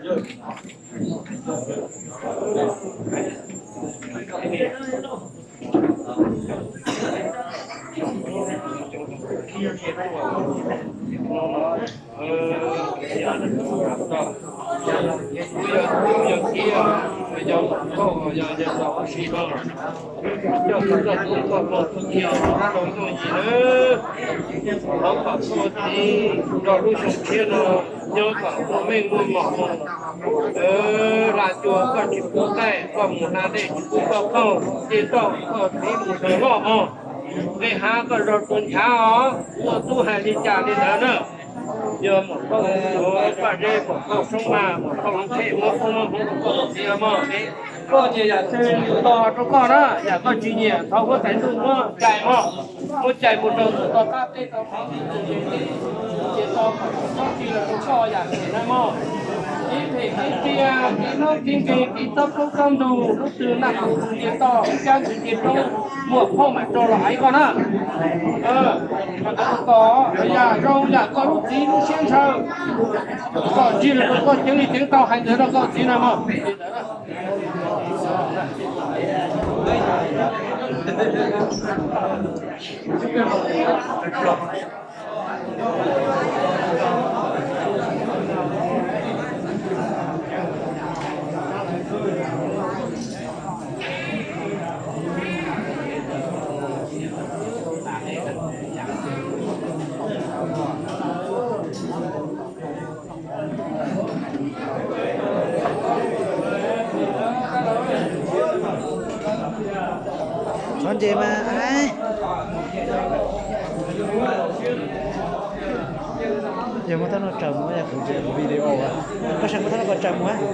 Thov kom koj txiv nrog lub xyoo tshiab no nyob kom muaj meej muaj mom mus. Hla cua koj tsis pub qaij, koj mus hla dej tsis pub koj qaug, ces tau koj txiv mus nrog loj mog. Nqis hav koj zog tua nchav os, ua tub hais li cas li ntawd na. Yog muam tau ua paj zeb, muam tau soob mas, muam tau lub tsheb muab koob muab hmoov rau koj txiv mog. Koj nyiam yam twg tos rau koj na, yam koj tsis nyiam thov huab tais ntuj muab cais mog. Muab cais mus rau tus tau qab teb tau qhov twg tus yus teb, ces tau kom txhob tig los rau koj yam phem na mog. Kev phem kev qias, kev hnub kev nkeeg, kev txob plaub txob ntug, lub twg naj qus tus ntiag toj, cab ntxwv ces roob, muaj phauj mam rau los hais koj na. Kom yam zoo yam koj lub txiv lub siab ntshaw, kom ntsig los rau koj ceev li ceev tau hais ntawd rau koj txiv na mog. Qhov ntses mas, yog muab thab no raws mus, yog kuv video, koj saib muab thab no kom raws mus.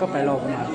Koj pais los mas.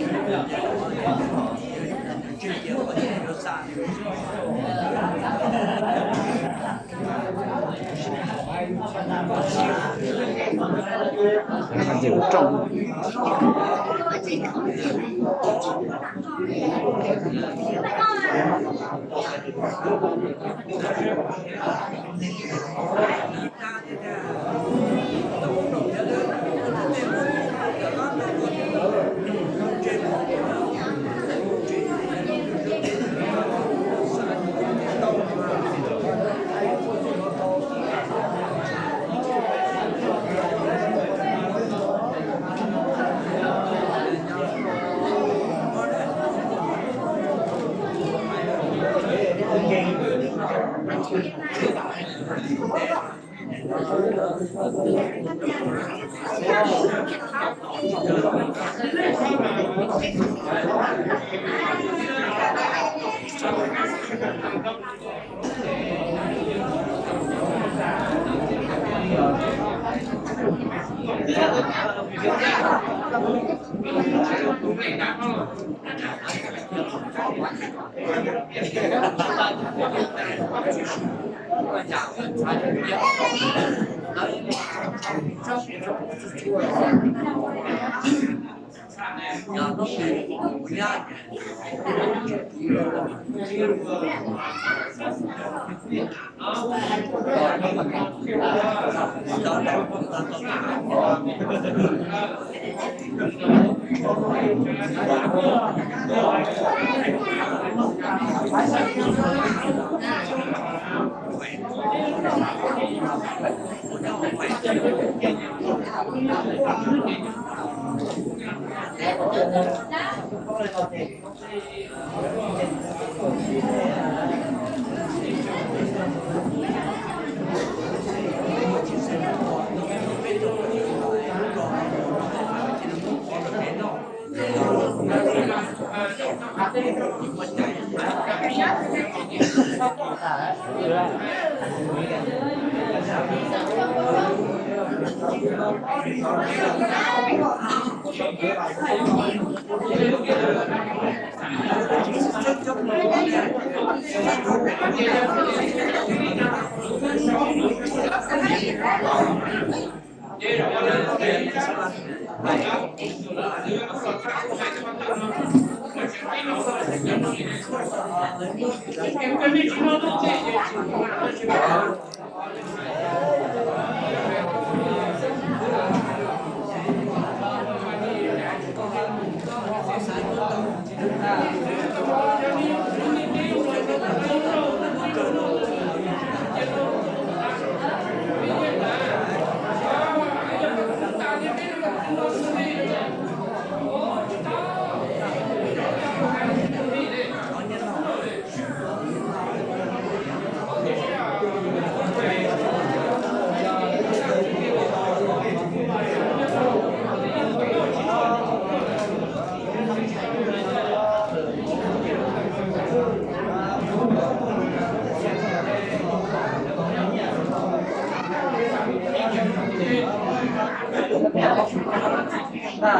Thầy,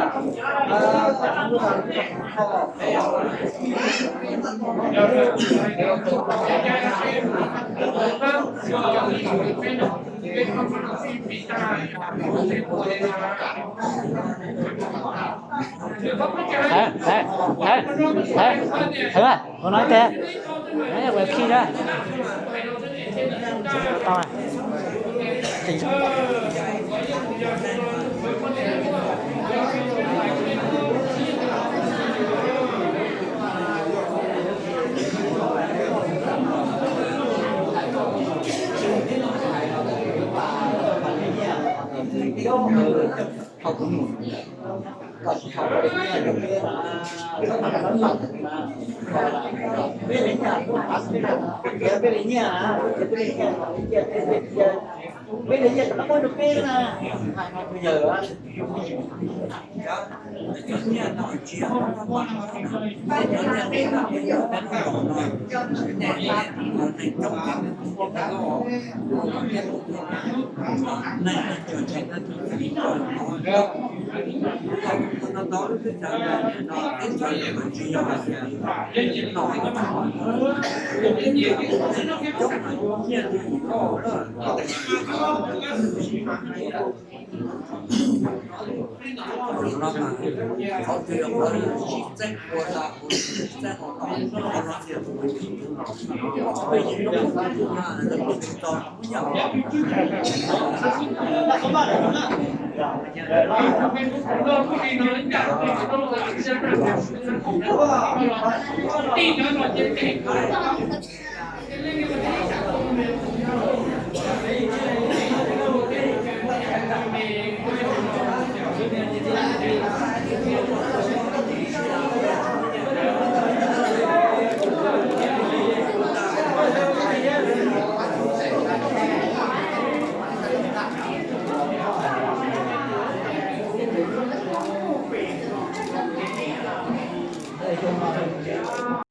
thầy, thầy, thầy, thầy ơi, con nói thế. Đấy, quẹo khi đó. Tao này.